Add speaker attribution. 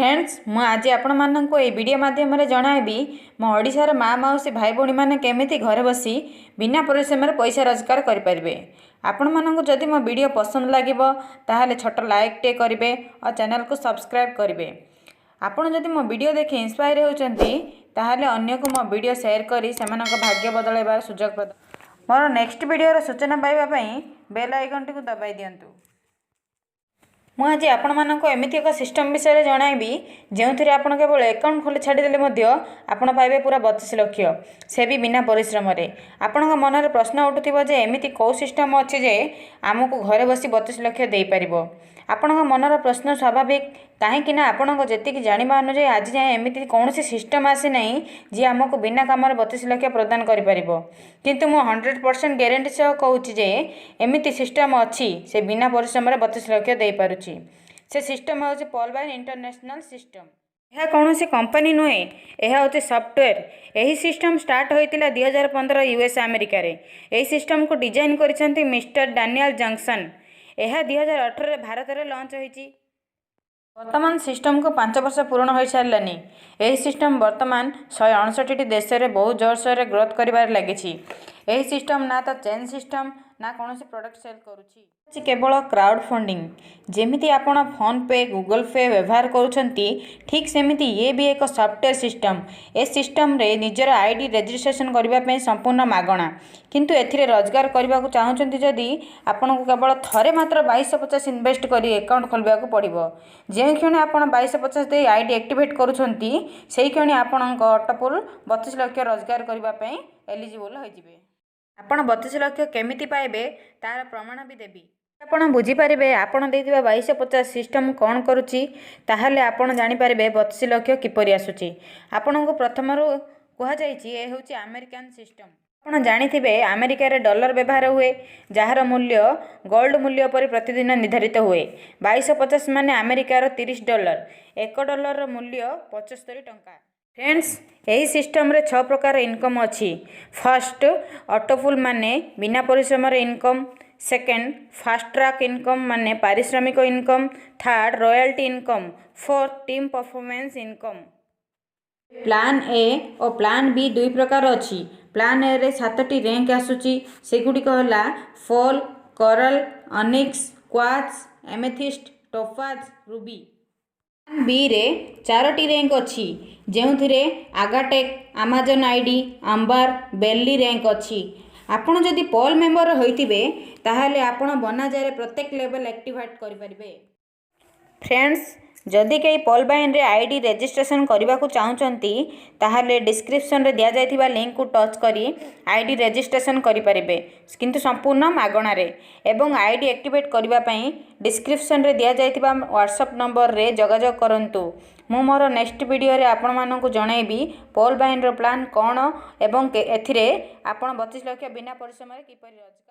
Speaker 1: Friends, ମୁଁ ଆଜି ଆପଣମାନଙ୍କୁ ଏହି ଭିଡ଼ିଓ ମାଧ୍ୟମରେ ଜଣାଇବି, ମୋ ଓଡ଼ିଶାର ମା, ମାଉସୀ, ଭାଇ, ଭଉଣୀମାନେ କେମିତି ଘରେ ବସି ବିନା ପରିଶ୍ରମରେ ପଇସା ରୋଜଗାର କରିପାରିବେ। ଆପଣମାନଙ୍କୁ ଯଦି ମୋ ଭିଡ଼ିଓ ପସନ୍ଦ ଲାଗିବ, ତାହେଲେ ଛୋଟ ଲାଇକ୍ଟିଏ କରିବେ ଆଉ ଚ୍ୟାନେଲକୁ ସବସ୍କ୍ରାଇବ୍ କରିବେ। ଆପଣ ଯଦି ମୋ ଭିଡ଼ିଓ ଦେଖି ଇନ୍ସପାୟାର ହେଉଛନ୍ତି, ତାହେଲେ ଅନ୍ୟକୁ ମୋ ଭିଡ଼ିଓ ସେୟାର କରି ସେମାନଙ୍କ ଭାଗ୍ୟ ବଦଳାଇବାର ସୁଯୋଗ ପ୍ରଦାନ। ମୋର ନେକ୍ସଟ ଭିଡ଼ିଓର ସୂଚନା ପାଇବା ପାଇଁ ବେଲ୍ ଆଇକନ୍ଟିକୁ ଦବାଇ ଦିଅନ୍ତୁ। ମୁଁ ଆଜି ଆପଣମାନଙ୍କୁ ଏମିତି ଏକ ସିଷ୍ଟମ୍ ବିଷୟରେ ଜଣାଇବି, ଯେଉଁଥିରେ ଆପଣ କେବଳ ଆକାଉଣ୍ଟ ଖୋଲି ଛାଡ଼ିଦେଲେ ମଧ୍ୟ ଆପଣ ପାଇବେ ପୁରା 32 ଲକ୍ଷ, ସେ ବି ବିନା ପରିଶ୍ରମରେ। ଆପଣଙ୍କ ମନରେ ପ୍ରଶ୍ନ ଉଠୁଥିବ ଯେ ଏମିତି କେଉଁ ସିଷ୍ଟମ୍ ଅଛି ଯେ ଆମକୁ ଘରେ ବସି 32 ଲକ୍ଷ ଦେଇପାରିବ? ଆପଣଙ୍କ ମନର ପ୍ରଶ୍ନ ସ୍ୱାଭାବିକ, କାହିଁକି ନା ଆପଣଙ୍କ ଯେତିକି ଜାଣିବା ଅନୁଯାୟୀ ଆଜି ଯାଏଁ ଏମିତି କୌଣସି ସିଷ୍ଟମ୍ ଆସିନାହିଁ, ଯିଏ ଆମକୁ ବିନା କାମରେ 32 ଲକ୍ଷ ପ୍ରଦାନ କରିପାରିବ। କିନ୍ତୁ ମୁଁ 100% ଗ୍ୟାରେଣ୍ଟି ସହ କହୁଛି ଯେ ଏମିତି ସିଷ୍ଟମ୍ ଅଛି, ସେ ବିନା ପରିଶ୍ରମରେ 32 ଲକ୍ଷ ଦେଇପାରୁଛି। ସେ ସିଷ୍ଟମ୍ ହେଉଛି ପଲବାଇନ୍ ଇଣ୍ଟରନ୍ୟାସନାଲ୍ ସିଷ୍ଟମ୍। ଏହା କୌଣସି କମ୍ପାନୀ ନୁହେଁ, ଏହା ହେଉଛି ସଫ୍ଟୱେର୍। ଏହି ସିଷ୍ଟମ୍ ଷ୍ଟାର୍ଟ ହୋଇଥିଲା 2015 ୟୁଏସ୍ ଆମେରିକାରେ। ଏହି ସିଷ୍ଟମ୍କୁ ଡିଜାଇନ୍ କରିଛନ୍ତି ମିଷ୍ଟର ଡାନିଏଲ୍ ଜନସନ୍। ଏହା 2018ରେ ଭାରତରେ ଲଞ୍ଚ ହୋଇଛି। ବର୍ତ୍ତମାନ ସିଷ୍ଟମ୍କୁ 5 ବର୍ଷ ପୂରଣ ହୋଇସାରିଲାଣି। ଏହି ସିଷ୍ଟମ୍ ବର୍ତ୍ତମାନ 159ଟି ଦେଶରେ ବହୁତ ଜୋରସୋରରେ ଗ୍ରୋଥ୍ କରିବାରେ ଲାଗିଛି। ଏହି ସିଷ୍ଟମ୍ ନା ତ ଚେନ୍ ସିଷ୍ଟମ୍, ନା କୌଣସି ପ୍ରଡ଼କ୍ଟ ସେଲ୍ କରୁଛି, କେବଳ କ୍ରାଉଡ଼ ଫଣ୍ଡିଂ। ଯେମିତି ଆପଣ ଫୋନ୍ପେ, ଗୁଗଲ୍ ପେ ବ୍ୟବହାର କରୁଛନ୍ତି, ଠିକ୍ ସେମିତି ଇଏ ବି ଏକ ସଫ୍ଟୱେର୍ ସିଷ୍ଟମ୍। ଏ ସିଷ୍ଟମ୍ରେ ନିଜର ଆଇଡ଼ି ରେଜିଷ୍ଟ୍ରେସନ୍ କରିବା ପାଇଁ ସମ୍ପୂର୍ଣ୍ଣ ମାଗଣା। କିନ୍ତୁ ଏଥିରେ ରୋଜଗାର କରିବାକୁ ଚାହୁଁଛନ୍ତି ଯଦି, ଆପଣଙ୍କୁ କେବଳ ଥରେ ମାତ୍ର 2250 ଇନଭେଷ୍ଟ କରି ଆକାଉଣ୍ଟ ଖୋଲିବାକୁ ପଡ଼ିବ। ଯେଉଁ କ୍ଷଣି ଆପଣ 2250 ଦେଇ ଆଇଡ଼ି ଆକ୍ଟିଭେଟ୍ କରୁଛନ୍ତି, ସେହି କ୍ଷଣି ଆପଣଙ୍କ ଅଟୋପୁଲ୍ 32 ଲକ୍ଷ ରୋଜଗାର କରିବା ପାଇଁ ଏଲିଜିବଲ୍ ହୋଇଯିବେ। ଆପଣ 32 ଲକ୍ଷ କେମିତି ପାଇବେ, ତାର ପ୍ରମାଣ ବି ଦେବି। ଆପଣ ବୁଝିପାରିବେ, ଆପଣ ଦେଇଥିବା 2250 ସିଷ୍ଟମ୍ କ'ଣ କରୁଛି, ତାହେଲେ ଆପଣ ଜାଣିପାରିବେ 32 ଲକ୍ଷ କିପରି ଆସୁଛି। ଆପଣଙ୍କୁ ପ୍ରଥମରୁ କୁହାଯାଇଛି, ଏ ହେଉଛି ଆମେରିକାନ୍ ସିଷ୍ଟମ୍। ଆପଣ ଜାଣିଥିବେ, ଆମେରିକାରେ ଡଲାର ବ୍ୟବହାର ହୁଏ, ଯାହାର ମୂଲ୍ୟ ଗୋଲ୍ଡ ମୂଲ୍ୟ ପରି ପ୍ରତିଦିନ ନିର୍ଦ୍ଧାରିତ ହୁଏ। 2250 ମାନେ ଆମେରିକାର 30 ଡଲାର। 1 ଡଲାରର ମୂଲ୍ୟ 75 ଟଙ୍କା। ଫ୍ରେଣ୍ଡସ୍, ଏହି ସିଷ୍ଟମ୍ରେ ଛଅ ପ୍ରକାର ଇନକମ୍ ଅଛି। ଫାର୍ଷ୍ଟ, ଅଟୋପୁଲ୍, ମାନେ ବିନା ପରିଶ୍ରମରେ income. Second, fast track income, ମାନେ ପାରିଶ୍ରମିକ income. Third, royalty income. Fourth, team performance income. Plan A O plan ବି ଦୁଇ ପ୍ରକାର ଅଛି। ପ୍ଲାନ୍ ଏରେ ସାତଟି ର୍ୟାଙ୍କ ଆସୁଛି। ସେଗୁଡ଼ିକ ହେଲା pearl, coral, onyx, quartz, amethyst, topaz, ruby। Plan ବିରେ ଚାରୋଟି ର୍ୟାଙ୍କ ଅଛି, ଯେଉଁଥିରେ agate, amazonite, amber, beryl rank ଅଛି। ଆପଣ ଯଦି ପଲ୍ ମେମ୍ବର ହୋଇଥିବେ, ତାହେଲେ ଆପଣ ବୋନାଞ୍ଜାରେ ପ୍ରତ୍ୟେକ ଲେଭେଲ୍ ଆକ୍ଟିଭେଟ୍ କରିପାରିବେ। ଫ୍ରେଣ୍ଡସ୍, ଯଦି କେହି ପଲ୍ବାଇନ୍ରେ ଆଇଡ଼ି ରେଜିଷ୍ଟ୍ରେସନ୍ କରିବାକୁ ଚାହୁଁଛନ୍ତି, ତାହେଲେ ଡିସ୍କ୍ରିପ୍ସନ୍ରେ ଦିଆଯାଇଥିବା ଲିଙ୍କକୁ ଟଚ୍ କରି ଆଇଡ଼ି ରେଜିଷ୍ଟ୍ରେସନ୍ କରିପାରିବେ, କିନ୍ତୁ ସମ୍ପୂର୍ଣ୍ଣ ମାଗଣାରେ। ଏବଂ ଆଇଡ଼ି ଆକ୍ଟିଭେଟ୍ କରିବା ପାଇଁ ଡିସ୍କ୍ରିପ୍ସନ୍ରେ ଦିଆଯାଇଥିବା ହ୍ୱାଟ୍ସଆପ୍ ନମ୍ବରରେ ଯୋଗାଯୋଗ କରନ୍ତୁ। ମୁଁ ମୋର ନେକ୍ସଟ ଭିଡ଼ିଓରେ ଆପଣମାନଙ୍କୁ ଜଣାଇବି ପଲ୍ ବାଇନ୍ର ପ୍ଲାନ୍ କ'ଣ ଏବଂ ଏଥିରେ ଆପଣ 32 ଲକ୍ଷ ବିନା ପରିଶ୍ରମରେ କିପରି ରୋଜଗାର